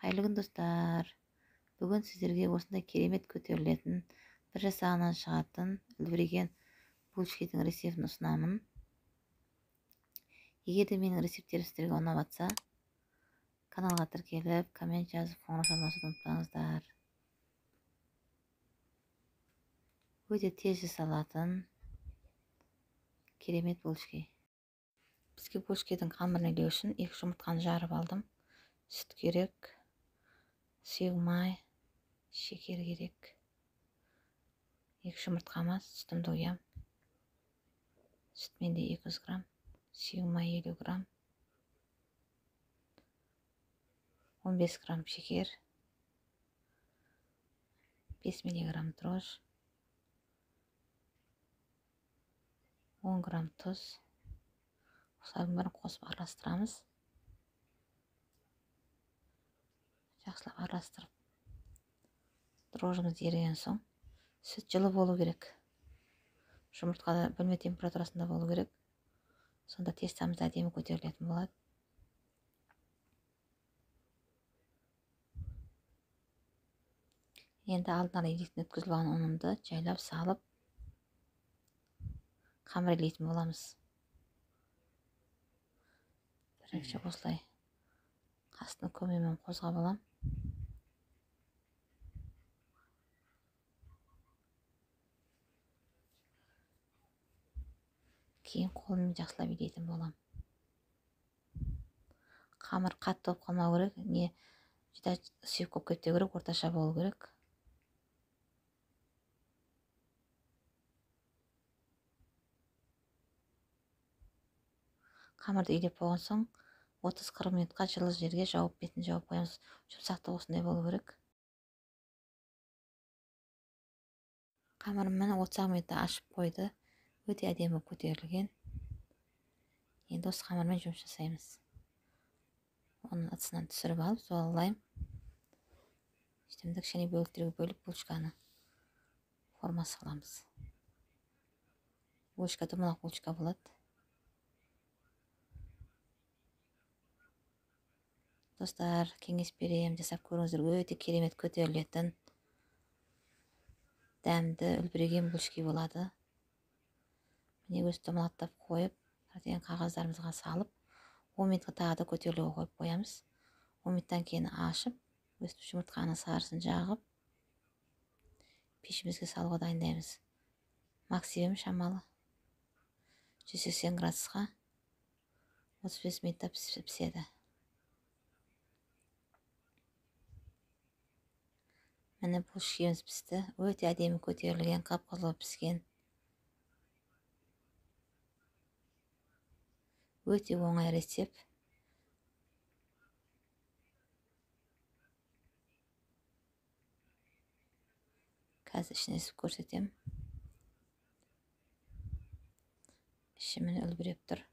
Қайырлы күн, достар. Бүгін сіздерге осындай керемет көтерілетін, бір жасағынан шығатын үлбіреген булочкидің рецептін ұсынамын. Егер де менің рецепттерім сіздерге ұнап жатса, каналға тіркеліп, коммент жазып, қоңырау басуды ұмытпаңыздар. Өте тез жасалатын керемет булочки. Бізге булочкидің қамырын илеу үшін 2 жұмыртқаны жарып алдым. Сүт керек, сұйық май, шекер керек. 2 жұмыртқама сүтімді құямын. Сүт менде 200 грамм, сұйық май 50 грамм, 15 грамм шекер, 5 миллиграмм дрожж, 10 грамм тұз. Осылардың бәрін қосып араластырамыз. Жақсылап араластырып, дрожжымыз еріген соң сүт жылы болу керек. Жұмыртқа да бөлме температурасында болу керек. Сонда тестамыз әдемі көтерілетін болады. Енді алдын ала електен өткізіліп алған ұнымды жайлап салып қамыр илейтін боламыз. Бірінші осылай қастың көмегімен қозғап аламын. Кейін қолыммен жақсылап илейтін боламын. Қамыр қатты болып қалмау керек, не жүдә сұйық болып кетпеу керек, орташа болу керек. Қамырды илеп болған соң 30-40 минутқа жылы жерге жауып, бетін жауып қоямыз. Жұмсақтығы осындай болу керек. Қамырым міне 30 минутта ашып қойды. Өте әдемі көтерілген. Енді осы қамырмен жұмыс жасаймыз. Оның ыдысынан түсіріп алып, зуалаймын. Үстімді кішкене бөліктерге бөліп, булочканы формасы қыламыз. Булочка домалақ булочка болады. Достар, кеңес беремін, жасап көріңіздер. Өте керемет көтерілетін, дәмді, үлбіреген булочки болады. Міне өз домалақтап қойып, протеин қағаздарымызға салып, 10 минутқа тағы да көтерілуге қойып қоямыз. 10 минуттан кейін ашып, өстіп жұмыртқаның сарысын жағып, пешімізге салуға дайындаймыз. Максимум шамалы 180 градусқа 35 минутта піседі. Міне булочкамыз пісті. Өте әдемі көтерілген, қап-қызыл піскен. Өте оңай рецепт. Қазір ішіне көрсетемін. Іші міне үлбіреп тұр.